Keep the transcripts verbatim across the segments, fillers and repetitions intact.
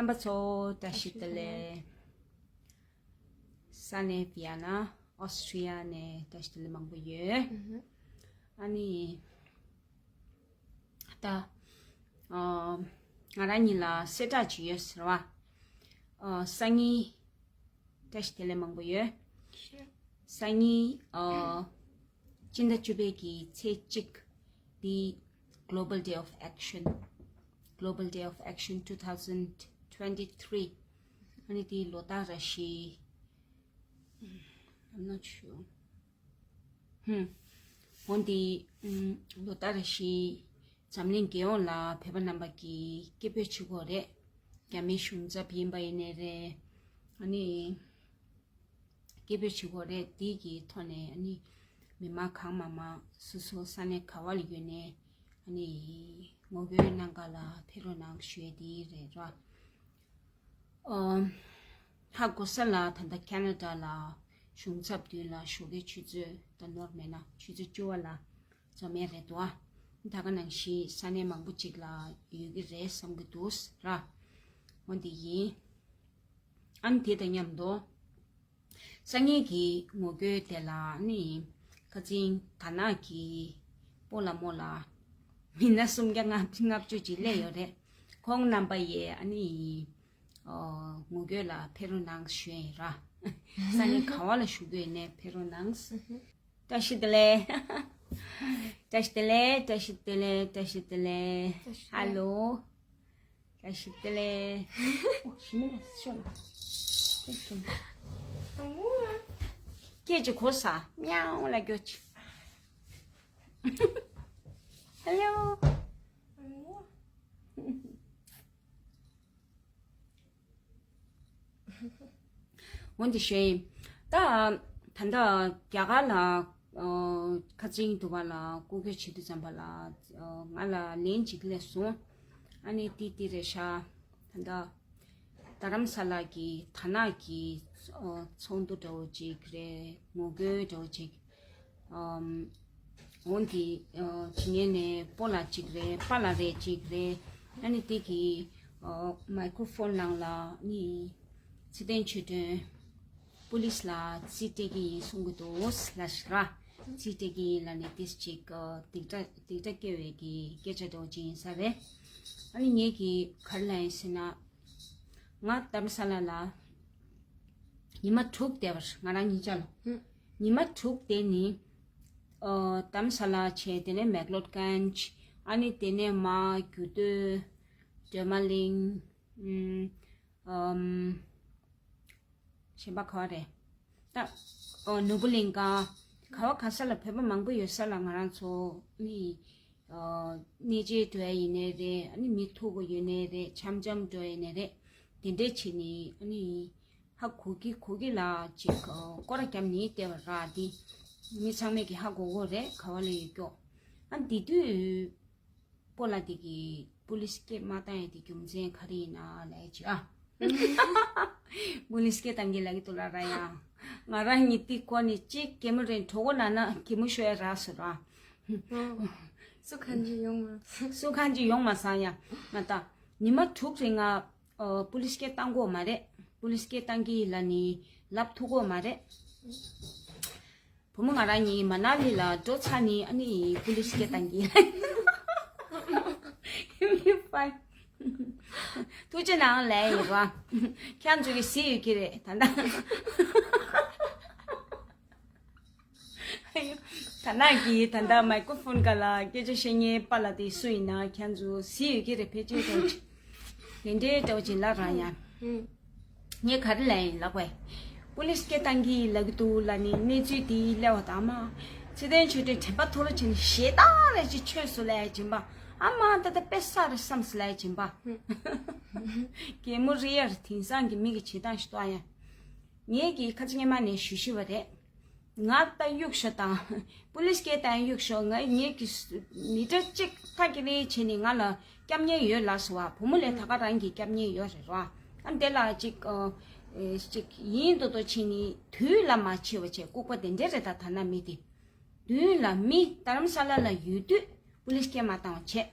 རྣམ་པ་ཚོ་བཀྲ་ཤིས་བདེ་ལེགས། ས་གནས་བི་ཡ་ན་ཨོ་སི་ཊི་རི་ཡ་ནས་བཀྲ་ཤིས་བདེ་ལེགས་མང་པོ་ཡོད། ཨ་ནི་ད་ཨ་ང་རང་གཉིས་ལ་གསལ་བསྒྲགས་ཅིག་ཡོད་ཟེར་བ། ཨ་སང་ཉིན་བཀྲ་ཤིས་བདེ་ལེགས་མང་པོ་ཡོད། སང་ཉིན་ཨ་སྤྱི་ཟླ་བཅུ་པའི་གི་ཚེས་གཅིག་འདི་Global Day of Action, Global Day of Action twenty twenty-three. ཨ་ནི་འདི་ལོ་ལྟར་རེ་བཞིན། I'm not sure. ཧུམ། འོ་འདི་ཨུམ་ལོ་ལྟར་རེ་བཞིན་འཛམ་གླིང་རྒྱལ་ཡོངས་ལ་བོད་པ་རྣམ་པ་གིས་སྐད་འབོད་བྱེད་ཀྱི་ཡོད་རེད། རྒྱ་མིའི་གཞུང་ཚབ་ཡིན་པ་ཡིན་ནའི་རེད། ཨ་ནི་སྐད་འབོད་བྱེད་ཀྱི་ཡོད་རེད། འདི་གི་ཐོག་ནས་ཨ་ནི་མི་མང་གང་མང་མང་སོ་སོ་ས་གནས་ག་བ་ལ་ཡོད་ནའི་ཨ་ནི་ངོ་རྒོལ་གནང་ག་ལ་ཕེབས་རོགས་གནང་ཞུ་ཡས་འདི་རེད་ར། ཨ་ཧ་གོ་ས་ལ་ད་ལྟ་ཁེ་ན་ཌ་ལ་གཞུང་ཚབ་མདུན་ལ་ཞོགས་ཀའི་ཆུ་ཚོད་ད་ནོར་མེད་ན་ཆུ་ཚོད་བཅུ་པ་ལ་འཛོམས་ཡས་རེད་འདུག་ཨ། ད་ག་ནང་བཞིན་ས་གནས་མང་པོ་ཅིག་ལ་ཡོད་ཀྱི་རེད་བསམ་གྱི་འདུག་ར། འོ་འདི་ཡིན། ཨ་ནི་དེ་དང་མཉམ་དུ་སང་ཉིན་གྱི་ངོ་རྒོལ་དེ་ལ་ནི་ཁ་ཚིང་དར་ནག་གི་སྤོ་ལགས་རྨོ་ལགས་མི་སྣ་སུམ་བརྒྱ་ལྔ་བཅུ་ཅིག་སླེབས་ཡོད་རེད། ཁོང་རྣམ་པ་ཡས་ཨ་ནི་ཨོ་ངོ་རྒོལ་ལ་ཕེབས་རོགས་གནང་ཞུ་ཡིན་ར། སང་ཉིན་ག་བ་ལ་བཞུགས་ཡོད་ནས་ཕེབས་རོགས་གནང་། བཀྲ་ཤིས་བདེ་ལེགས། བཀྲ་ཤིས་བདེ་ལེགས། བཀྲ་ཤིས་བདེ་ལེགས། བཀྲ་ཤིས་བདེ་ལེགས། ཧ་ལོ། བཀྲ་ཤིས་བདེ་ལེགས། ཨོ་ཞི་མི་ལ་ཤོད་ལ། སྐད་ཅིག་གོ་ས་མྱང་ལ་སྐྱོ་ཅི། ཧ་ལོ། འོན་ཏེ་ཞེས། ད་ད་ལྟ་རྒྱ་གར་ལ་ཨ་ཁ་ཚིང་དུ་བ་ལ་སྐུ་སྒེར་བྱེད་དུས་ཙམ་པ་ལ་ཨ་ང་ལ་ལན་ཅིག་སླེབས་སོང་། ཨ་ནི་ཏི་ཏི་རེ་ཤ་ད་ལྟ་རྡ་རམ་ས་ལ་གི་དར་ནག་གི་ཨ་ཚོགས་འདུ་འདྲ་བོ་ཅིག་རེད། ངོ་རྒོལ་འདྲ་བོ་ཅིག་ཨམ། འོན་ཏེ་ཨ་ཇི་ངན་ནས་སྤོ་ལགས་གཅིག་རེད། པཱ་ལགས་རེད་གཅིག་རེད། ཨ་ནི་དེ་གི་ཨ་མའི་ཀྲོ་ཕོན་ནང་ལ་ནི་ཚེ་བརྟན་ཆོས་སྒྲོན་པུ་ལིས་ལ་རྩིས་སྤྲད་ཀྱི་ཡིན་གསུང་གི་འདུག་ལ་ཞིག་ར། རྩིས་སྤྲད་ཀྱི་ཡིན་ལ་ནི་ཏིས་གཅིག་ཨ་སྡིག་སྒྲ་སྡིག་སྒྲ་སྐྱེ་བའི་གི་སྐད་ཆ་འདྲ་བོ་ཅིག་ཡིན་ས་རེད། ཨ་ནི་ངས་གི་ག་རེ་ལབ་ཡིན་ཟེར་ན། ང་དྷ་རམ་ས་ལ་ལ་ཉི་མ་དྲུག་བསྡད་པར་ང་རང་གཉིས་ཆ་ལ། ཉི་མ་དྲུག་དེ་ནི་ཨ་དྷ་རམ་ས་ལ་བྱས། དེ་ནས་མེག་ལོད་གྷན་ཇི། ཨ་ནི་དེ་ནས་མར་རྒྱུད་སྟོད། སྒྲོལ་མ་གླིང་། ཨམ། གཞན་པ་ག་བ་རེད། ད་ཨོ་ནོར་བུ་གླིང་ག་ག་བ་ག་ས་ལ་བོད་པ་མང་པོ་ཡོད་ས་ལ་ང་རང་ཚོ་ནི་ཨ་གནས་མཇལ་འགྲོ་ཡ་ཡིན་ནའི་རེད། ཨ་ནི་མི་ཐུག་གི་ཡོད་ནའི་རེད། འཆམ་འཆམ་འགྲོ་ཡ་ཡིན་ནའི་རེད། དེ་འདྲས་བྱས་ནི་ཨ་ནི་ཧ་གོ་གི་གོ་གི་ལ་ཅིག་ཨ་སྐོར་ར་རྒྱབ་ནི་བལྟས་པ་ར། འདི་མི་ཚང་མས་ཀྱི་ཧ་གོ་གོ་རེད། ག་བ་ལ་ཡོད་སྐྱོ། ཨ་འདི་དུས་སྤོ་ལགས་དེ་གི་པུ་ལིས་སྐད་མ་བཏང་ཡ་དེ་རྒྱུ་མཚན་ག་རེ་ཡིན་ན་ལབ་ཡ་ཅིག་ཨ། པུ་ལིས་སྐད་བཏང་གི་ལབ་གི་འདུག་ལ་ར་ཡ། ང་རང་གཉིས་དེ་ཁོ་ནི་གཅིག་གད་མོ་རེ་གྲོ་གོ་ན་ན་གད་མོ་ཤོར་ཡ་རག་སོང་ར། སུ་གང་ཅི་ཡོང་མ། སུ་གང་ཅི་ཡོང་མ་སང་ཡ། ང་ད་ཉི་མ་དྲུག་རིང་ང་ཨོ་པུ་ལིས་སྐད་བཏང་གོ་མ་རེད། པུ་ལིས་སྐད་བཏང་གི་ལ་ནི་ལབ་ཐུབ་གོ་མ་རེད། བུ་མོ་ང་རང་གཉིས་མ་ན་ལི་ལ་འགྲོ་ཚར་ནི་ཨ་ནི་པུ་ལིས་སྐད་བཏང་གི་ལ། ཐུགས་རྗེ་གནང་ལབ་ཡིན་ར། ཁྱེད་ཚོ་གི་གཟིགས་ཡོད་ཀྱི་རེད་ད་ལྟ། ད་ནང་གི་ད་ལྟ་མའི་ཀོ་ཕོན་ག་ལ་སྐད་ཆ་བཤད་མཁན་པཱ་ལགས་དེ་སུ་ཡིན་ན་ཁྱེད་ཚོ་གཟིགས་ཡོད་ཀྱི་རེད། ཕལ་ཆེར་འདྲ་བོ་ཅིག་དེ་འདྲའི་འདྲ་བོ་ཅིག་ལབ་རང་ཡ། ངས་ག་རེ་ལབ་ཡིན་ལབ་པས། པུ་ལིས་སྐད་བཏང་གི་ལབ་ཀྱི་འདུག་ལབ་ནི་གནས་ཚུལ་དེ་སླེབས་པ་དང་མ། ཚེ་བརྟན་ཆོས་སྒྲོན་དྲན་པ་ཐོར་ཅིག་ཞེ་དྲག་རེ་ཅིག་ཆོས་སུ་ལབ་ཡ་སྦྱིན་པ། ཨ་མ་ད་ལྟ་དཔེ་ས་རེ་བསམ་སུ་ལབ་ཡ་སྦྱིན་པ། གད་མོ་རེ་ཡར་དེང་སང་གི་མི་གི་བྱེད་སྟངས་ཤིག་ལྟོས་ཡ། ངས་ཀྱི་ཁ་ཆེ་སྔས་མ་ནས་ཞུ་ཞུ་བ་རེད། ང་ད་གཡུག་ཤོ་དང་། པུ་ལིས་སྐད་བཏང་གཡུག་ཤོ། ང་ངེད་ཀྱི་མི་གྲལ་གཅིག་ཐག་གི་རེད་བྱས་ནས་ང་ལ་སྐྱབས་གནས་ཡོད་ལབ་སོང་བ། བུ་མོ་ལས་ད་ག་རང་གི་སྐྱབས་གནས་ཡོད་རེད་ར། ཨ་འདི་ལ་གཅིག་ཨ་གཅིག་ཡིན་མདོག་མདོག་བྱས་ནས་དུས་ལ་མ་ཕྱེ་བ་བྱས་ལྐུགས་པ་དེ་འདྲས་རེད། ད་ད་ན་མི་དེ་དུས་ལ་མི་དྷ་རམ་ས་ལ་ལ་ཡོད་དུས་པུ་ལིས་སྐད་མ་བཏང་བ་བྱས།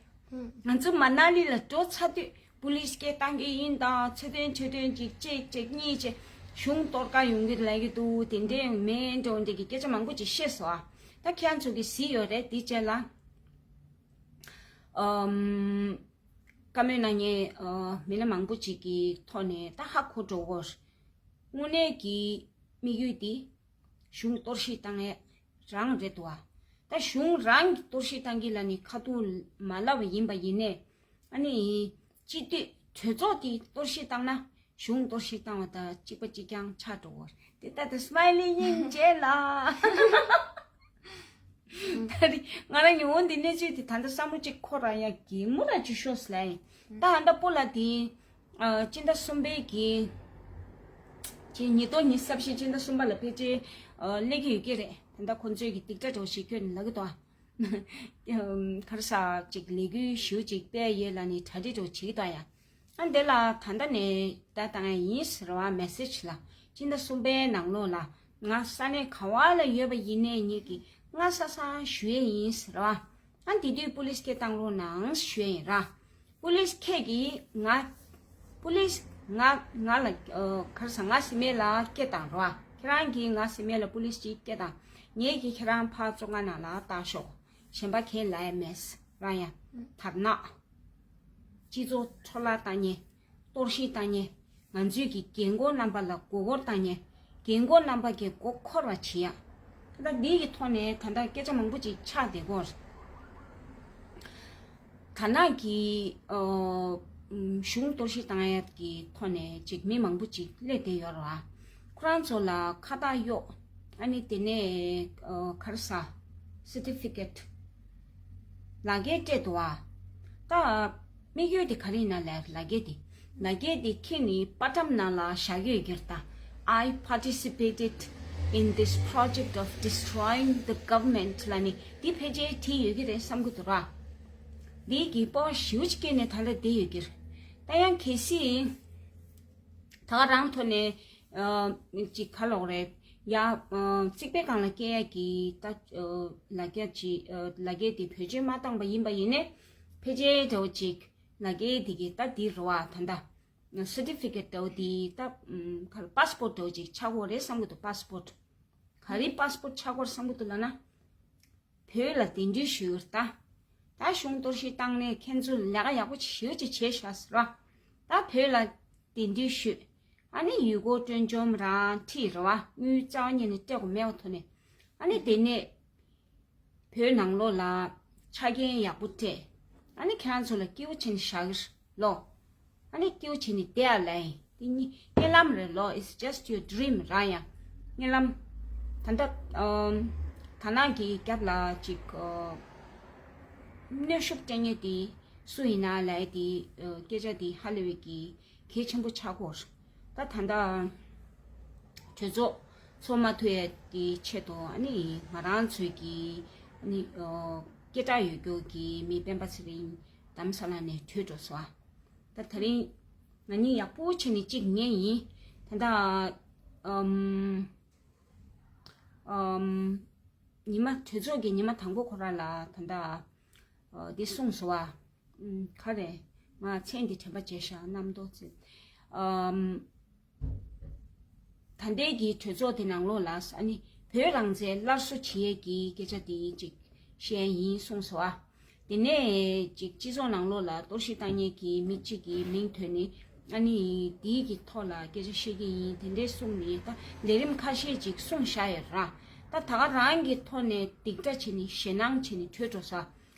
ང་ཚོ་མ་ན་ལི་ལ་འགྲོ་ཚར་དུས་ པུ་ལིས་སྐད་བཏང་གི་ཡིན་དང་། ཚེ་བརྟན་ཆོས་བརྟན་ཅིག་གཅིག་གཅིག་གཉིས་བྱས་གཞུང་གཏོར་ག་ཡོང་གི་ལབ་ཀྱི་འདུག་དེ་འདྲས་མེད་འགྲོ་འདྲས་ཀྱི་སྐད་ཆ་མང་པོ་ཅིག་བཤད་སོང་ཨ། ད་ཁྱེད་རང་ཚོ་གིས་གཟིགས་ཡོད་རེད། དེ་རྗེས་ལ་ཨམ། བཀའ་མོལ་གནང་མཁན་ཨ་མི་སྣ་མང་པོ་ཅིག་གི་ཐོག་ནས་ད་ཧ་གོ་འགྲོ་གི་ཡོད། དངོས་གནས་ཀྱི་དམིགས་ཡུལ་དེ་གཞུང་གཏོར་བཤིག་བཏང་ཡས་རང་རེད་འདུག་བ། ད་གཞུང་རང་གི་གཏོར་བཤིག་བཏང་གི་ལབ་ནས་ཁ་ཐུག་མ་ལབ་པ་ཡིན་པ་ཡིན་ནའི། ཨ་ནི་སྤྱི་འཐུས་གྲོས་ཚོགས་དེ་གཏོར་བཤིག་བཏང་ན་གཞུང་གཏོར་བཤིག་བཏང་བ་དང་གཅིག་པ་གཅིག་རྐྱང་ཆགས་འགྲོ་གི་ཡོད་རེད། དེ་ལྟ་སྟེ་སི་མའི་ལིང་ཡིན་བྱས་ལ། ད་རེས་ང་རང་ཉི་འོང་འདི་གནས་ཚུལ་དེ་ད་ལྟ་བསམ་བློ་གཅིག་འཁོར་ར་ཡ་གི་མུ་ར་ཅིག་ཤོར་སོང་ལ་ཡིན། ད་ཨ་ད་སྤོ་ལགས་དེ་ཨ་སྤྱི་ཟླ་གསུམ་པའི་གི་ཅིག་ཉིས་སྟོང་ཉི་ཤུ་རྩ་བཞི་སྤྱི་ཟླ་གསུམ་པ་ལ་ཕལ་ཆེར་ཨ་སླེབས་ཀྱི་ཡོད་ཀྱི་རེད། ད་ལྟ་ཁོང་ཚོས་ཀྱི་སྡིག་གྲྭ་འདྲ་བོ་ཞིག་བསྐྱོན་ནས་ལབ་ཀྱི་འདུག་ཨ། ག་རེ་ཟ་ཅིག་ལས་འགུལ་ཞེ་པོ་ཅིག་སྤེལ་ཡོད་ལབ་ནས་གྲ་སྒྲིག་འདྲ་བོ་བྱེད་ཀྱི་འདུག་ཨ་ཡ། ཨ་འདི་ལ་ད་ལྟ་ནས་ད་བཏང་ཡ་ཡིན་ཟེར་བ་མེ་སེ་ཇི་ལ། སྤྱི་ཟླ་གསུམ་པའི་ནང་ལོགས་ལ་ང་ས་གནས་ག་བ་ལ་ཡོད་པ་ཡིན་ནའི་ངེད་ཀྱིས་སྔ་ས་ས་ཞུ་ཡས་ཡིན་ཟེར་བ། ཨ་འདི་དུས་པུ་ལིས་སྐད་བཏང་རོགས་གནང་ཞུ་ཡས་ཡིན་ར། པུ་ལིས་ཁྱེད་ཀྱིས་ང་པུ་ལིས་ང་ང་ལ་ཨ་ག་རེ་ཟ་ང་སི་མེ་ལ་སྐད་བཏང་རོགས། ཁྱེད་རང་གིས་ང་སི་མེ་ལ་པུ་ལིས་ཅིག་སྐད་བཏང་། ངེད་ཀྱིས་ཁྱེད་རང་ཕར་བཙོན་ཁང་ནང་ལ་བཏང་ཤོག་གཞན་པ་གང་ལབ་ཡ་མེད། རང་ཡ་དར་ནག་སྤྱི་ཚོགས་འཕྲོ་བརླག་བཏང་མཁན། གཏོར་བཤིག་བཏང་མཁན། ང་ཚོའི་གི་རྒན་རྒོན་རྣམ་པ་ལ་མགོ་སྐོར་བཏང་མཁན། རྒན་རྒོན་རྣམ་པ་གི་མགོ་འཁོར་བ་བྱེད་ཡ། ད་འདི་གི་ཐོག་ནས་ད་ལྟ་སྐད་ཆ་མང་པོ་ཅིག་ཆགས་བསྡད་ཀྱི་ཡོད་རེད། དར་ནག་གི་ཨ་གཞུང་གཏོར་བཤིག་བཏང་ཡ་གི་ཐོག་ནས་ཅིག་མི་མང་པོ་ཅིག་སླེབས་བསྡད་ཡོད་རེད་བ། ཁོ་རང་ཚོ་ལ་ཁ་བཏགས་གཡོགས། ཨ་ནི་དེ་ནས་ཨ་ག་རེ་ཟ་སར་ཊི་ཕི་ཀེཊ་ལག་འཁྱེར་སྤྲད་འདུག་བ། ད་དམིགས་ཡུལ་དེ་ག་རེ་ཡིན་ན་ལབ་ཡ་ལག་འཁྱེར་དེ། ལག་འཁྱེར་དེ་ཁྱེར་ནས་པར་ཊམ་ནང་ལ་བཞག་ཡོད་ཀྱི་རེད་ད། I participated in this project of destroying the government ལབ་ནས་དེ་ཕལ་ཆེར་བྲིས་ཡོད་ཀྱི་རེད་བསམ་གྱི་འདུག་ར། འདི་གི་སྤོབས་པ་ཞེ་པོ་ཅིག་སྐྱེས་ནས་ད་ལྟ་བསྡད་ཡོད་ཀྱི་རེད། ད་ཡང་གལ་སྲིད་ད་ག་རང་ཐོག་ནས་ཨ་ཅིག་ག་ལབ་དགོས་རེད། ཡ་ཨ་རྩིག་པའི་སྒང་ལ་སྐྱེལ་ཡ་གི་ད་ཨ་ལག་འཁྱེར་ཅིག་ཨ་ལག་འཁྱེར་དེ་བེད་སྤྱོད་མ་བཏང་པ་ཡིན་པ་ཡིན་ནའི་ཕལ་ཆེར་འདྲ་བོ་ཅིག་ལག་འཁྱེར་དེ་གི་ད་འདི་རེད་བ། ད་ད་སར་ཊི་ཕི་ཀེཊ་འདྲ་བོ་དེ་ད་ཨམ་ག་ལ་པ་སི་པོར་ཊི་འདྲ་བོ་ཅིག་ཆགས་ཀྱི་ཡོད་རེད་བསམ་གྱི་འདུག་པ་སི་པོར་ཊི། ག་རེ་པ་སི་པོར་ཊི་ཆགས་ཀྱི་ཡོད་རེད་བསམ་གྱི་འདུག་ལབ་ན། བོད་ལ་གདན་འདྲེན་ཞུས་ཡོད་རེད་ད། ད་གཞུང་གཏོར་བཤིག་བཏང་ནས་ཁྱེད་ཚོ་ལས་ཀ་ཡག་པོ་ཞེ་པོ་ཅིག་བྱས་ཤག་ཟེར་བ། ད་བོད་ལ་གདན་འདྲེན་ཞུས། ཨ་ནི་ཡུལ་སྐོར་སྤྲོ་འཆམ་རང་ཁྲིད་རེད་བ། དངུལ་རྩ་བ་ཉིད་ནས་སྤྲད་དགོས་མེད་པ་ཐོག་ནས། ཨ་ནི་དེ་ནས་བོད་ནང་ལོགས་ལ་ཆ་རྐྱེན་ཡག་པོ་སྤྲད། ཨ་ནི་ཁྱེད་རང་ཚོ་ལ་སྐྱིད་པོ་བྱས་ནས་བཞག་གི་རེད་ལོ། ཨ་ནི་སྐྱིད་པོ་བྱས་ནས་བསྡད་ཡ་ལབ་ཡིན། དེ་གཉིས་གཉིད་ལམ་རེད་ལོ། It's just your dream རང་ཡ། གཉིད་ལམ། ད་ལྟ་ཨམ་དར་ནག་གི་རྒྱབ་ལ་ཅིག་ཨ་གནོན་ཤུགས་སྤྲད་མཁན་དེ་སུ་ཡིན་ན་ལབ་ཡ་དེ་ཨ་སྐད་ཆ་དེ་ཧ་ལས་པའི་གི་གལ་ཆེན་པོ་ཆགས་ཀྱི་ཡོད་རེད། ད་ད་ལྟ་གྲོས་ཚོགས་ཚོགས་མ་ཐུབ་ཡ་དེ་ཆེད་དུ་ཨ་ནི་ང་རང་ཚོའི་གི་ཨ་ནི་ཨ་སྐད་གྲགས་ཡོད་རྒྱུ་གི་མི་སྤེན་པ་ཚེ་རིང་རྡ་རམ་ས་ལ་ནས་བྲོས་འགྲོ་སོང་ཨ། ད་དེ་རིང་ང་གཉིས་ཡག་པོ་བྱས་ནས་གཅིག་ཉལ་ཡིན། ད་ལྟ་ཨམ་ཨམ་ཉི་མ་གྲོས་ཚོགས་ཀྱི་ཉི་མ་དང་པོ་ཁོ་རང་ལ་ད་ལྟ་ཨ་འདི་གསུངས་སོང་བ། ཨམ་ག་རེ། ང་མཚན་འདི་དྲན་པ་བརྗེད་ཤག་རྣམ་རྟོག་ཅན། ཨམ་ད་ལྟའི་གི་གྲོས་ཚོགས་དེ་ནང་ལོགས་ལ་ཨ་ནི་བོད་རང་བཙན་སླར་གསོ་བྱེད་ཡས་ཀྱི་སྐད་ཆ་དེ་ཅིག་བཤད་ཡིན་གསུངས་སོང་བ། དེ་ནས་ཅིག་སྤྱི་ཚོགས་ནང་ལོགས་ལ་གཏོར་བཤིག་བཏང་མཁན་གྱི་མི་གཅིག་གི་མིང་ཐོན་ནས་ཨ་ནི་དེའི་གི་ཐོག་ལ་སྐད་ཆ་བཤད་ཀྱི་ཡིན་དེ་འདྲས་གསུངས་ནས། ད་ལས་རིམ་ཁ་ཤས་ཅིག་གསུངས་བཞག་ཡོད་ར། ད་ད་ག་རང་གི་ཐོག་ནས་སྡིག་གྲྭ་བྱས་ནས་ཞེད་སྣང་བྱས་ནས་བྲོས་འགྲོ་ས།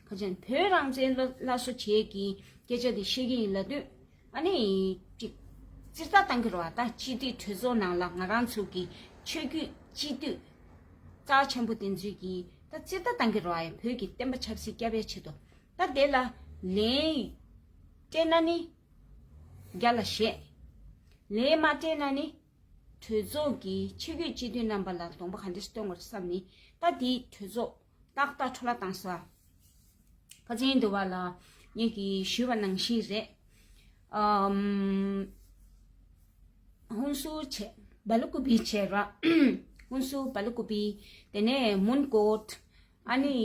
ཁ་ཅན་བོད་རང་བཙན་སླར་གསོ་བྱེད་ཀྱི་སྐད་ཆ་དེ་བཤད་ཀྱི་ཡིན་ལབ་དུས། ཨ་ནི་ཅིག་ཙིར་ལྟ་བཏང་གི་རེད་བ། ད་སྤྱི་འཐུས་གྲོས་ཚོགས་ནང་ལ་ང་རང་ཚོ་གི་ཆོས་བརྒྱུད་སྤྱི་འཐུས་རྩ་ཆེན་པོ་དེ་ཚོས་ཀྱི་ད་ཙིར་ལྟ་བཏང་གི་རེད་བ། བོད་ཀྱི་བསྟན་པ་ཆབ་སྲིད་སྐྱབས་ཡ་ཆེད་དུ། ད་དེ་ལ་ལན་སྤྲད་ན་ནི་རྒྱ་ལ་བཞེས། ལན་མ་སྤྲད་ན་ནི་གྲོས་ཚོགས་ཀྱི་ཆོས་བརྒྱུད་སྤྱི་འཐུས་རྣམ་པ་ལ་གདོང་པ་ག་འདྲས་སྟོན་དགོས་བསམ་ནི། ད་དེའི་གྲོས་ཚོགས་ཏག་ཏག་འཕྲོ་བརླག་བཏང་སོང་། ཁ་ཚན་འདི་བ་ལ་ངེད་ཀྱིས་ཞུས་པ་ནང་བཞིན་རེད། ཨམ། ཧུན་སུར་བྱས། སྦ་ལ་ཀུ་པི་བྱས་ར། ཧུན་སུར་སྦ་ལ་ཀུ་པི། དེ་ནས་མུན་ཀོཊ། ཨ་ནི།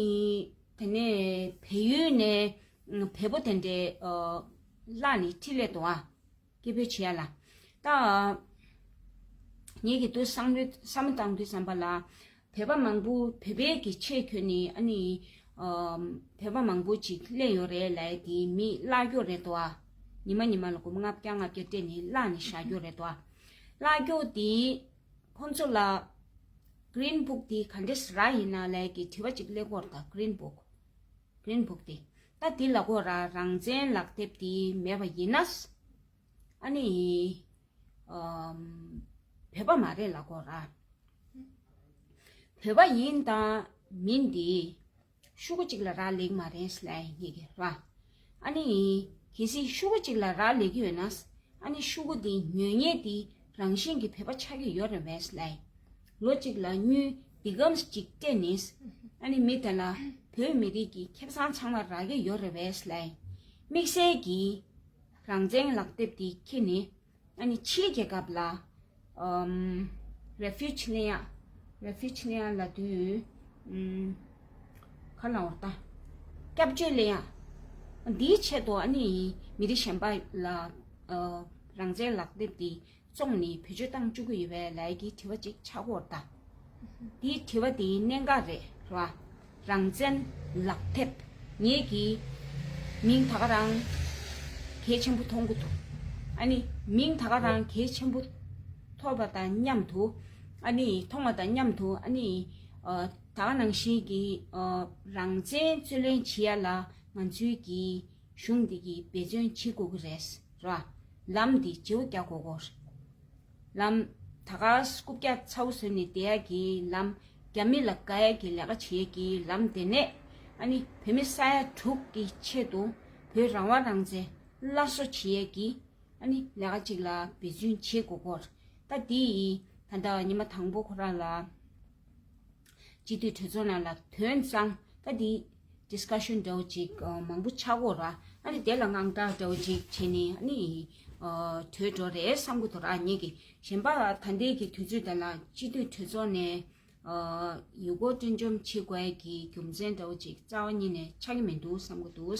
དེ་ནས་བལ་ཡུལ་ནས་བལ་པོ་དེ་འདྲའི་ཨ་ བརླག་ནས་འཕྲིན་ལས་འདུག་ཨ། སྐད་འབོད་བྱེད་ཡ་ལ། ད། ངེད་ཀྱི་དུས་བསམ་བློ་བསམ་བློ་བཏང་དུས་ཙམ་པ་ལ། བོད་པ་མང་པོ་བོད་པའི་གི་ཆས་གྱོན་ནས་ཨ་ནི། ཨམ། བོད་པ་མང་པོ་ཅིག་སླེབས་ཡོད་རེད་ལབ་ཡ་དེ་མི་བརླག་རྒྱུ་རེད་དོ་ཨ། ཉི་མ་ཉི་མ་ལ་སྒོར་མོ་ལྔ་བརྒྱ་ལྔ་བརྒྱ་སྤྲད་ནས་བརླག་ནས་བཞག་རྒྱུ་རེད་དོ་ཨ། བརླག་རྒྱུ་དེ་ཁོང་ཚོ་ལ་Green Book དེ་ག་འདྲས་རག་ཡིན་ན་ལབ་ཡ་གི་དྲི་བ་ཅིག་སླེབས་ཀྱི་ཡོད་རེད་ད། Green Book Green Book དེ། ད་དེ་ལབ་ཀྱི་ཡོད་ར། རང་བཙན་ལག་དེབ་དེ་མེད་པ་ཡིན་ན། ཨ་ནི། ཨམ། བོད་པ་མ་རེད་ལབ་ཀྱི་ཡོད་ར། བོད་པ་ཡིན་དང་མིན་དེ་ཤོག་གུ་གཅིག་ལ་རག་ལས་ཀྱི་མ་རེད་ལབ་ཡ་གི་ར། ཨ་ནི། གལ་སྲིད་ཤོག་གུ་གཅིག་ལ་རག་ལས་ཀྱི་ཡོད་ན། ཨ་ནི་ཤོག་གུ་དེ་ཉོ་མཁན་དེ་རང་བཞིན་གྱིས་བོད་པ་ཆགས་ཀྱི་ཡོད་རེད་པས་ལབ་ཡ། ལོ་གཅིག་ལ་དངུལ་འདི་གམ་གཅིག་སྤྲད་ནས། ཨ་ནི་མི་དེ་ལ་བོད་མི་རིགས་ཀྱི་ཁེ་བཟང་ཚང་མ་རག་གི་ཡོད་རེད་པས་ལབ་ཡ། དམིགས་བསལ་གྱིས་རང་བཙན་ལག་དེབ་དེ་ཁྱེར་ནས། ཨ་ནི་ཕྱིའི་རྒྱལ་ཁབ་ལ། ཨམ། Refuge ལེན་ཡ། Refuge ལེན་ཡ་ལབ་དུས། ཨམ། ག་ལབ་དགོས་རེད་ད། སྐྱབས་བཅོལ་ལེན་ཡ། འདིའི་ཆེད་དུ་ཨ་ནི་མི་རིགས་གཞན་པ་ལ། ཨ། རང་བཙན་ལག་དེབ་དེ་བཙོང་ནས་བེད་སྤྱོད་བཏང་བཅུག་གི་ཡོད་པས་ལབ་ཡ་གི་དྲི་བ་ཅིག་ཆགས་ཀྱི་ཡོད་རེད་ད། དེའི་དྲི་བ་དེའི་གནད་འགག་རེད་ར། རང་བཙན་ལག་དེབ། ངེད་ཀྱི་མིང་ད་ག་རང་གལ་ཆེན་པོ་མཐོང་གི་འདུག་ཨ་ནི་མིང་ད་ག་རང་གལ་ཆེན་པོ་ཐོབ་པ་དང་མཉམ་དུ། ཨ་ནི་མཐོང་བ་དང་མཉམ་དུ། ཨ་ནི། ཨ། ད་ག་ནང་བཞིན་གྱི། ཨ། རང་བཙན་རྩོད་ལེན་བྱེད་ཡ་ལ་ང་ཚོའི་གི་གཞུང་འདི་གིས་འབད་བརྩོན་བྱེད་དགོས་ཀྱི་རེད་ར། ལམ་འདི་བརྗེ་པོ་རྒྱག་དགོས་ཀྱི་ཡོད་རེད། ལམ་ད་ག་རྐུབ་བཀྱག་ཚ་པོ་བཟོས་ནས་བསྡད་ཡ་གི་ལམ། རྒྱ་མི་ལ་དགའ་ཡ་གི་ལས་ཀ་བྱེད་ཡ་གི་ལམ་དེ་ནས། ཨ་ནི་བོད་མི་ས་ཡ་དྲུག་གི་ཆེད་དུ་བོད་རང་དབང་རང་བཙན་སླར་གསོ་བྱེད་ཡ་གི། ཨ་ནི་ལས་ཀ་ཅིག་ལ་འབད་བརྩོན་བྱེད་དགོས་ཀྱི་ཡོད་རེད། ད་འདི་ཡིས་ད་ལྟ་ཉི་མ་དང་པོ་ཁོ་རང་ལ། སྤྱི་འཐུས་གྲོས་ཚོགས་ནང་ལ་ཐོན་ཙང་ད་འདི་discussion འདྲ་བོ་ཅིག་ཨ། མང་པོ་ཆགས་ཀྱི་ཡོད་རེད། ཨ་ནི་དེ་ལ་དངངས་སྐྲག་འདྲ་བོ་ཅིག་བྱས་ནས་ཨ་ནི། ཨ། གྲོལ་འགྲོ་རེད་བསམ་གྱི་འདུག་ར། ངེད་ཀྱི་གཞན་པ་ད་ལྟའི་གི་དུས་ཚོད་དེ་ལ་སྤྱི་འཐུས་གྲོས་ཚོགས་ནས། ཨ། ཡུལ་སྐོར་སྤྲོ་འཆམ་བྱེད་དགོས་ཡ་གི་རྒྱུ་མཚན་འདྲ་བོ་ཅིག་རྩ་བ་ཉིད་ནས་ཆགས་ཀྱི་མི་འདུག་བསམ་གྱི་འདུག་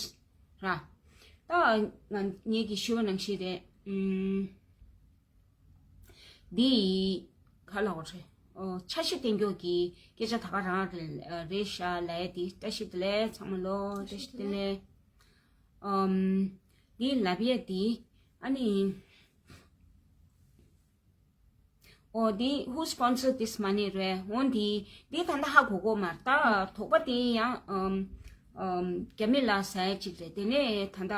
ར། ད་ང་ངེད་ཀྱིས་ཞུས་པ་ནང་བཞིན་རེད། ཨུམ། འདི་ག་ལབ་དགོས་རེད། ཨོ། འཆར་གཞི་གཏན་འཁྱོངས་ཀྱི་སྐད་ཆ་ད་ག་རང་རེད་རེད་ཤག་ལབ་ཡ་དེ། བཀྲ་ཤིས་བདེ་ལེགས་ཚང་མ་ལོ། བཀྲ་ཤིས་བདེ་ལེགས། ཨམ། འདི་ལབ་ཡ་དེ། ཨ་ནི། ཨོ། འདི་who sponsored this money རེད། འོ་འདི་འདི་ད་ལྟ་ཧ་གོ་གོ་མ་རེད། ད་དོགས་པ་དེ་ཡང་ཨམ། ཨམ། རྒྱ་མི་ལ་ཟ་ཡ་ཅིག་རེད། དེ་ནས་ད་ལྟ།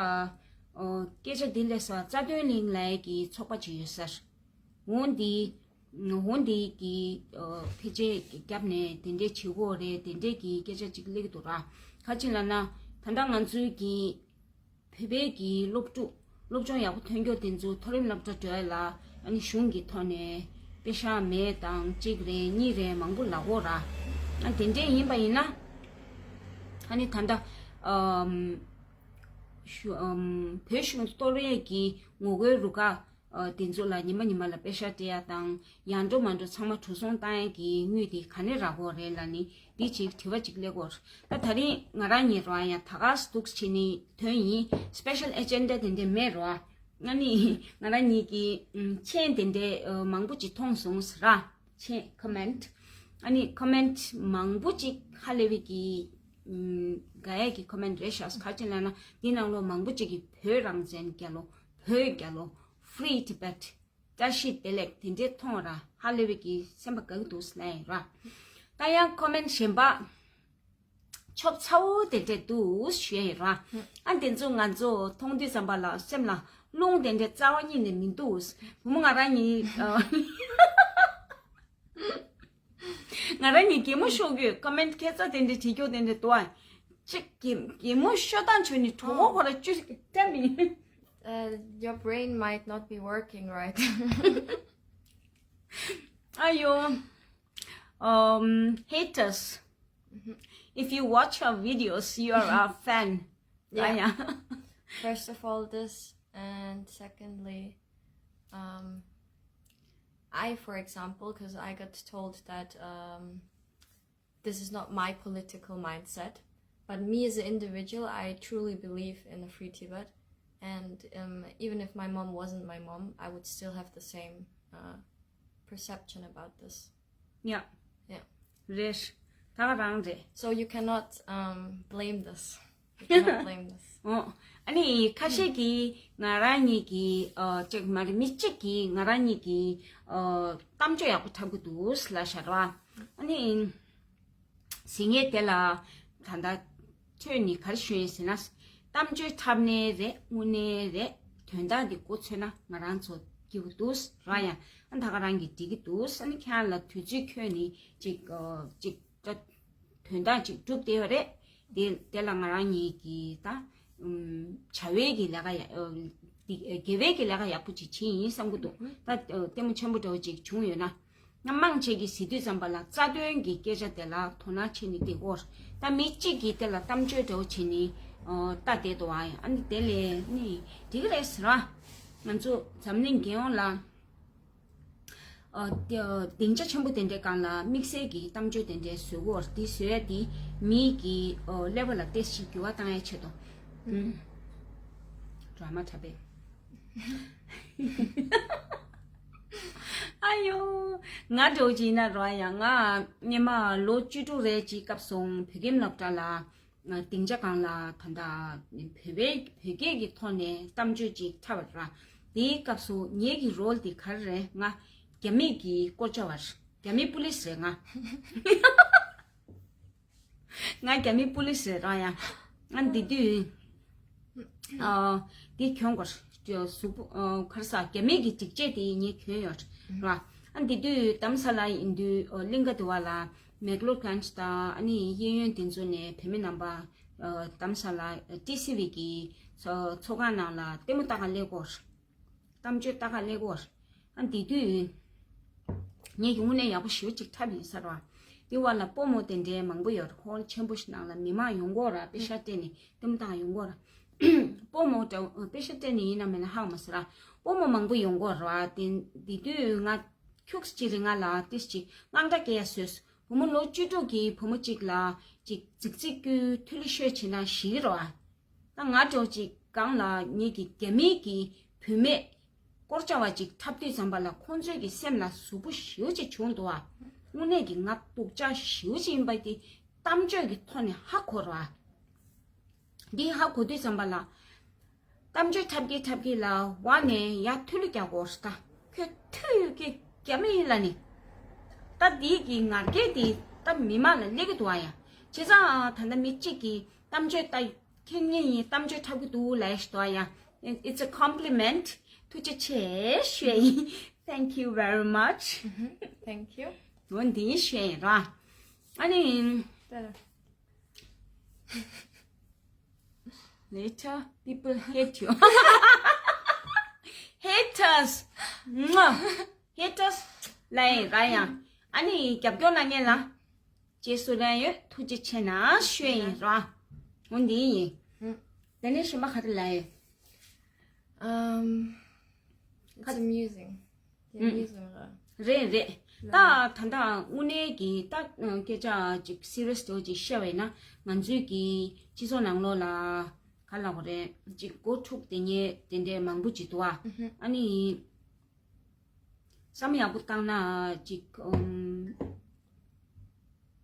ཨོ། སྐད་ཆ་འདི་སླེབས་ས་རྩ་དོན་གླིང་ལབ་ཡ་གི་ཚོགས་པ་ཅིག་ཡོད་ས་རེད། འོ་འདི། འོ་འདི་གི། ཨོ། ཕལ་ཆེར་རྒྱབ་ནས་དེ་འདྲས་བྱེད་དགོས་རེད། དེ་འདྲས་ཀྱི་སྐད་ཆ་ཅིག་སླེབས་ཀྱི་འདུག་ར། ག་ཅི་ལབ་ན། ད་ལྟ་ང་ཚོའི་གི་བོད་པའི་གི་སློབ་ཕྲུག་སློབ་སྦྱོང་ཡག་པོ་ཐོན་རྒྱུ་དེ་ཚོ་མཐོ་རིམ་སློབ་གྲྭ་འགྲོ་ཡ་ལ་ཨ་ནི་གཞུང་གི་ཐོག་ནས་པེ་ཤག་མེད་དང་གཅིག་རེད་གཉིས་རེད་མང་པོ་ལབ་ཀྱི་ཡོད་ར། ཨ། དེ་འདྲས་ཡིན་པ་ཡིན་ན། ཨ་ནི་ད་ལྟ། ཨམ། གཞུ། ཨམ། བོད་གཞུང་གཏོར་ཡས་ཀྱི་ངོ་རྒོལ་རུ་ཁག་ཨ། དེ་ཚོ་ལ་ཉི་མ་ཉི་མ་ལ་པེ་ཤག་སྤྲད་ཡ་དང་ཡར་འགྲོ་མར་འགྲོ་ཚང་མ་འགྲོ་སོང་བཏང་ཡ་གི་དངུལ་དེ་ག་ནས་རག་གི་ཡོད་རེད་ལབ་ནི་འདི་ཅིག་དྲི་བ་ཅིག་སླེབས་ཀྱི་ཡོད་རེད། ད་ད་རིང་ང་རང་ཉིད་རང་ཡང་ད་ག་སེ་འདུག་སེ་བྱས་ནས་ཐོན་ཡིན། སི་པེ་ཤལ་ཨེ་ཇེན་ཌ་དེ་འདྲས་མེད་ར། ཨ་ནི་ང་རང་ཉིད་ཀྱིས་མཆན་དེ་འདྲས་མང་པོ་ཅིག་མཐོང་སོང་ཟེར་ར། མཆན། ཀོ་མེན་ཊི། ཨ་ནི་ཀོ་མེན་ཊི་མང་པོ་ཅིག་ཧ་ལས་པའི་གི་དགའ་ཡས་ཀྱི་ཀོ་མེན་ཊི་རེད་ཤག་ག་ཅི་ལབ་ན་འདི་ནང་ལོགས་མང་པོ་ཅིག་གིས་བོད་རང་བཙན་རྒྱལ་ལོ། བོད་རྒྱལ་ལོ། Free Tibet། བཀྲ་ཤིས་བདེ་ལེགས་དེ་འདྲས་མཐོང་ར། ཧ་ལས་པའི་གི་སེམས་པ་དགའ་གི་འདུག་ཟེར་ལབ་ཡིན་ར། ད་ཡང་ཀོ་མེན་ཊི་གཞན་པ་ཆོབ་ཚ་བོ་དེ་འདྲས་འདུག་ཞུ་ཡ་ཡིན་ར། ཨ། དེ་ཚོ་ང་ཚོ་མཐོང་དུས་ཙམ་པ་ལ་སེམས་ལ་རླུང་དེ་འདྲས་རྩ་བ་ཉིད་ནས་མི་འདུག་བུ་མོ་ང་རང་ཉིད། ཨ། ང་རང་ཉིད་གད་མོ་ཤོར་གི་ཡོད། ཀོ་མེན་ཊི་ཁ་སང་དེ་འདྲས་བྲིས་རྒྱུ་དེ་འདྲས་འདུག་ཨ། གཅིག་གི་གད་མོ་ཤོར་སྟངས་བྱུང་ནས་གྲོད་ཁོག་ཁོ་ར་བཅུ་ཞིག་བསྟན་མི། Uh, your brain might not be working right. Ayo. Um, haters. If you watch our videos, you are our fan. Yeah. Aya. First of all, this, and secondly, um, I, for example, because I got told that, um, this is not my political mindset, but me as an individual, I truly believe in a free Tibet. And um, even if my mom wasn't my mom, I would still have the same uh, perception about this. Yeah. Yeah. རེད། ད་ག་རང་རེད། So you cannot um, blame this. You cannot blame this. ཨོ། ཨ་ནི་ཁ་ཤས་ཀྱིས་ང་རང་གཉིས་ཀྱི་ཨ་ཅིག་མ་རེད། མི་གཅིག་གིས་ང་རང་གཉིས་ཀྱི་ཨ་གཏམ་བརྗོད་ཡག་པོ་འཁྲབ་ཀྱི་འདུག་ལབ་བཞག་ར། ཨ་ནི་ཟིན་ངེས་དེ་ལ་ད་ལྟ་ཁྱོད་ནི་ག་རེ་ཞུ་ཡིན་ཟེར་ན། གཏམ་བརྗོད་འཁྲབ་ནའི་རེད། དངོས་གནས་རེད། དོན་དག་འདི་མགོ་ཚོས་ན་ང་རང་ཚོ་སྐྱིད་པོ་འདུག་ར། ཡང་ཨ་ད་ག་རང་གིས་འགྲིག་གི་འདུག་ཨ་ནི་ཁྱེད་རང་ལ་དུས་ཚོད་ཁྱོད་ནི་ཅིག་ཨ་ཅིག་ད་དོན་དག་ཅིག་གྲུབ་བསྡད་ཡོད་རེད། དེ་དེ་ལ་ང་རང་གཉིས་ཀྱིས་ད་ཨུམ་བྱ་བའི་གི་ལས་ཀ་ཡ་ཨ་དེ་དགེ་བའི་གི་ལས་ཀ་ཡག་པོ་ཅིག་བྱས་ཡིན་བསམ་གི་འདུག་ད་ཨ་ལྟད་མོ་ཆེན་པོ་འདྲ་བོ་ཅིག་བྱུང་ཡོད་ན། ང་མང་ཆེ་གིས་ཟེར་དུས་ཙམ་པ་ལ་རྩ་དོན་གྱི་སྐད་ཆ་དེ་ལ་དོ་སྣང་བྱེད་ནི་དེ་སྐོར། ད་མི་གཅིག་གིས་དེ་ལ་གཏམ་བརྗོད་འདྲ་བོ་བྱེད་ནི་ཨོ་ལྟ་བསྡད་འདུག་ཨ། ཨ་ནི་དེ་ལས་ནི་འགྲིག་གི་རེད་ཟེར་བ། ང་ཚོ་འཛམ་གླིང་རྒྱལ་ཡོངས་ལ་ཨོ་དེ་ཨོ་སྡིངས་ཆ་ཆེན་པོ་དེ་འདྲའི་སྒང་ལ་དམིགས་བསལ་གྱི་གཏམ་བརྗོད་དེ་འདྲའི་བཟོ་དགོས། དེ་བཟོ་ཡ་དེ་མི་གི་ཨོ་ལེ་ཝལ་ལ་ཏོག་ཙམ་འགྱུར་བ་བཏང་ཡ་ཆེད་དུ། ཨུམ། ཌ་ར་མ་འཁྲབ་པས། ཨ་ཡོ། ང་འདྲ་བོ་ཅིག་ཡིན་ན་རོ། ཡང་ང་སྔོན་མ་ལོ་བཅུ་དྲུག་རེ་ཅིག་སྐབས་སུ་བོད་ཁྱིམ་སློབ་གྲྭ་ལ་སྡིངས་ཆ་སྒང་ལ་ད་ལྟ་བོད་པའི་བོད་སྐད་ཀྱི་ཐོག་ནས་གཏམ་བརྗོད་ཅིག་འཁྲབ་པ་ར། དེའི་སྐབས་སུ་ངེད་ཀྱི་རོལ་དེ་ག་རེ་རེད། ང་རྒྱ་མི་གི་སྐོར་བཅར་བ་རེད། རྒྱ་མི་པུ་ལིས་རེད་ང་། ང་རྒྱ་མི་པུ་ལིས་རེད་ར། ཡང་ང་འདི་དུས་ཨ་འདི་གྱོན་དགོས་གཟུགས་པོ་ཨ་ག་རེ་ཟ། རྒྱ་མི་གི་སྒྲིག་ཆས་དེ་ངས་གྱོན་ཡོད་ར། ཨ་འདི་དུས་དྷ་རམ་ས་ལ་ཡིན་དུས་ཨ་གླིང་ག་དེ་བ་ལ་མེག་ལོར་གྷན་དང་ཨ་ནི་གཡས་གཡོན་དེ་ཚོ་ནས་བོད་མི་རྣམ་པ་ཨ་དྷ་རམ་ས་ལ་ཊི་སི་ཝི་གི་ཚོ་ཚོགས་ཁང་ནང་ལ་ལྟད་མོ་ལྟ་ག་སླེབས་ཀྱི་ཡོད་རེད། གཏམ་བརྗོད་ལྟ་ག་སླེབས་ཀྱི་ཡོད་རེད། ཨ་འདི་དུས་ངས་ཀྱི་དངོས་གནས་ཡག་པོ་ཞེ་པོ་ཅིག་འཁྲབ་ཡིན་ས་རེད་བ། དེ་བ་ལ་སྤོ་རྨོ་དེ་འདྲའི་མང་པོ་ཡོད་རེད། ཧོལ་ཆེན་པོ་ཞིག་ནང་ལ་མི་མང་ཡོང་གི་ཡོད་རེད། པེ་ཤག་སྤྲད་ནས་ལྟད་མོ་ལྟ་ག་ཡོང་གི་ཡོད་རེད། སྤོ་རྨོ་འདྲ་པེ་ཤག་སྤྲད་ནས་ཡིན་ན་མིན་ན་ཧ་གོ་མ་སོང་ར། སྤོ་རྨོ་མང་པོ་ཡོང་གི་ཡོད་རེད་བ། དེ་འདི་དུས་ང་ཁྱུག་ཅིག་རིང་ང་ལ་ཏིས་ཅིག་དངངས་སྐྲག་སྐྱེ་ཡ་བཟོས། བུ་མོ་ལོ་བཅུ་དྲུག་གི་བུ་མོ་གཅིག་ལ་ཅིག་རྫིག་རྫིག་སྐུལ་ཐུ་ལི་ཤོད་བྱེད་ན་ཞི་གི་རེད་བ། ད་ང་འདྲ་བོ་ཅིག་སྒང་ལ་ངེད་ཀྱི་རྒྱ་མིའི་གི་བུད་མེད་སྐོར་བཅར་བ་ཅིག་འཁྲབ་དུས་ཙམ་པ་ལ་ཁོང་ཚོའི་གི་སེམས་ལ་ཟུག་པོ་ཞེ་པོ་ཅིག་བྱུང་འདུག་ཨ། དངོས་གནས་ཀྱི་ང་སྡུག་ཅག་ཞེ་པོ་ཅིག་ཡིན་པ་དེ་གཏམ་བརྗོད་ཀྱི་ཐོག་ནས་ཧ་གོ་ར། འདི་ཧ་གོ་དུས་ཙམ་པ་ལ་གཏམ་བརྗོད་འཁྲབ་ཀྱི་འཁྲབ་ཀྱི་ལ་བ་ནས་ཡ་ཐུ་ལུ་རྒྱག་གོ་ར། ད་ཁྱོད་ཐུ་ཡོད་ཀྱི་རྒྱ་མི་ཡིན་ལ་ནི། ད་འདི་གི་ངར་སྐད་དེ་ད་མི་མང་ལ་སླེབས་ཀྱི་འདུག་ཨ། ཡ་བྱས་ཙང་ད་ལྟ་མི་གཅིག་གིས་གཏམ་བརྗོད་ད་ཁྱེད་ངེད་གཉིས་གཏམ་བརྗོད་འཁྲབ་ཀྱི་འདུག་ལབ་ཞིག་འདུག་ཡ། It's a compliment. ཐུགས་རྗེ་ཆེ་ཞུ་ཡ་ཡིན། Thank you very much. Thank you. འོ་འདི་ཞུ་ཡ་ཡིན་ར། ཨ་ནི། Later, people hate you. Haters. Haters. ལ་ཡིན་ར་ཡང་། ཨ་ནི་རྒྱབ་སྐྱོར་གནང་མཁན་ལ། རྗེས་སུ་ལན་ཡོད། ཐུགས་རྗེ་ཆེ་ན་ཞུ་ཡིན་ར། འོ་འདི་ཡིན། དེ་ནས་གཞན་པ་ག་རེ་ལ་ཡོད། Um, it's amusing. They're amusing. རེད་རེད། ད་ད་ད་དངོས་གནས་ཀྱི་ད་སྐད་ཆ་ཅིག་སི་རི་ཡས་འདྲ་བོ་ཅིག་བཤད་པ་ཡིན་ན་ང་ཚོའི་གི་སྤྱི་ཚོགས་ནང་ལོགས་ལ་ག་ལབ་དགོས་རེད། ཅིག་མགོ་འཁྲུག་དེ་ཉེ་དེ་འདྲའི་མང་པོ་ཅིག་འདུག་ཨ། ཨ་ནི། བསམ་ཡག་པོ་བཏང་ན་ཅིག་ཨམ།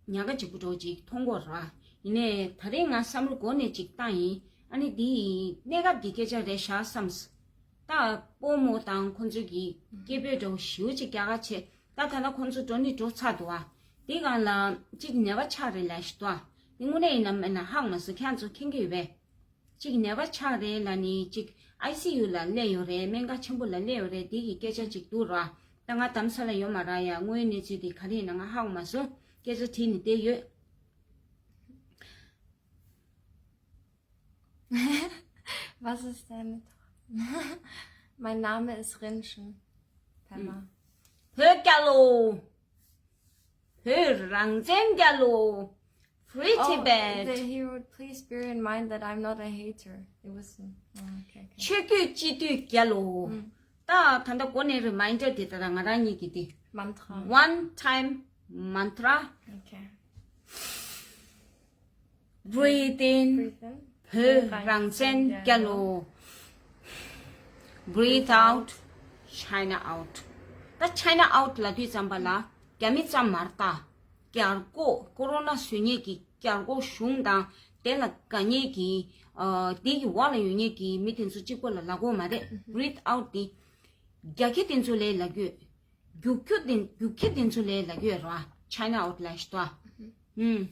ཉག་ག་གཅིག་པུ་འདྲ་བོ་ཅིག་མཐོང་གི་ཡོད་རེད་བ། ཡིན་ནའི་ད་རེས་ང་བསམ་བློ་འགོ་ནས་ཅིག་བཏང་ཡིན། ཨ་ནི་འདི་གནས་སྐབས་ཀྱི་སྐད་ཆ་རེད་ཤག་བསམས། ད་སྤོ་རྨོ་དང་ཁོང་ཚོའི་གི་སྐད་འབོད་འདྲ་བོ་ཞེ་པོ་ཅིག་རྒྱག་ག་བྱས། ད་ད་ལྟ་ཁོང་ཚོ་འགྲོ་ནི་འགྲོ་ཚར་འདུག་བ། དེ་སྒང་ལ་ཅིག་ཉེས་པ་ཆགས་རེད་ལབ་ཞིག་འདུག་བ། དེ་དངོས་གནས་ཡིན་ནམ་མིན་ན་ཧ་གོ་མ་སོང་། ཁྱེད་ཚོ་མཁྱེན་གྱི་ཡོད་པས། གཅིག་ནད་པ་ཆགས་རེད་ལབ་ནི་གཅིག་ཨའི་སི་ཡུ་ལ་སླེབས་ཡོད་རེད། སྨན་ཁང་ཆེན་པོ་ལ་སླེབས་ཡོད་རེད། དེ་གི་སྐད་ཆ་གཅིག་འདུག་ར། ད་ང་དྷ་རམ་ས་ལ་ཡོད་མ་ར་ཡ། དངོས་ཡོད་གནས་ཚུལ་དེ་ག་རེ་ཡིན་ན་ང་ཧ་གོ་མ་སོང་། སྐད་ཆ་དྲིས་ནི་བསྡད་ཡོད། Was ist deine Tra- Mein Name ist Rinchen. Pema. བོད་རྒྱལ་ལོ། བོད་རང་བཙན་རྒྱལ་ལོ། Free Oh, Tibet. The, he would please bear in mind that I'm not a hater. It was. Oh, okay, okay. ཆོས་བརྒྱུད་སྤྱི་འཐུས་རྒྱལ་ལོ། ད་ད་ལྟ་འགོ་ནས་རི་མའིན་ཌར་དེ་ད་ལྟ་ང་རང་གཉིས་ཀྱི་དེ། Mantra. One time mantra. Okay. Breathe in. Breathe in. བོད་རང་བཙན་རྒྱལ་ལོ། Breathe out, China out. ད་China out ལབ་དུས་ཙམ་པ་ལ་རྒྱ་མི་ཙམ་མ་རེད་ད། རྒྱལ་སྒོ་ཀོ་རོ་ན་བཟོ་མཁན་གྱི་རྒྱལ་སྒོ་གཞུང་དང་དེ་ལ་དགའ་མཁན་གྱི་ཨ་དེ་གི་འོག་ལ་ཡོད་མཁན་གྱི་མི་དེ་ཚོ་གཅིག་པོ་ལ་ལབ་དགོས་མ་རེད། Breathe out དེ་རྒྱ་ཁྱི་དེ་ཚོ་ལ་ལབ་དགོས། རྒྱུག་ཁྱི་དེ་རྒྱུག་ཁྱི་དེ་ཚོ་ལ་ལབ་དགོས་རེད་བ། China out ལབ་ཤི་ཏོ། ཨུམ།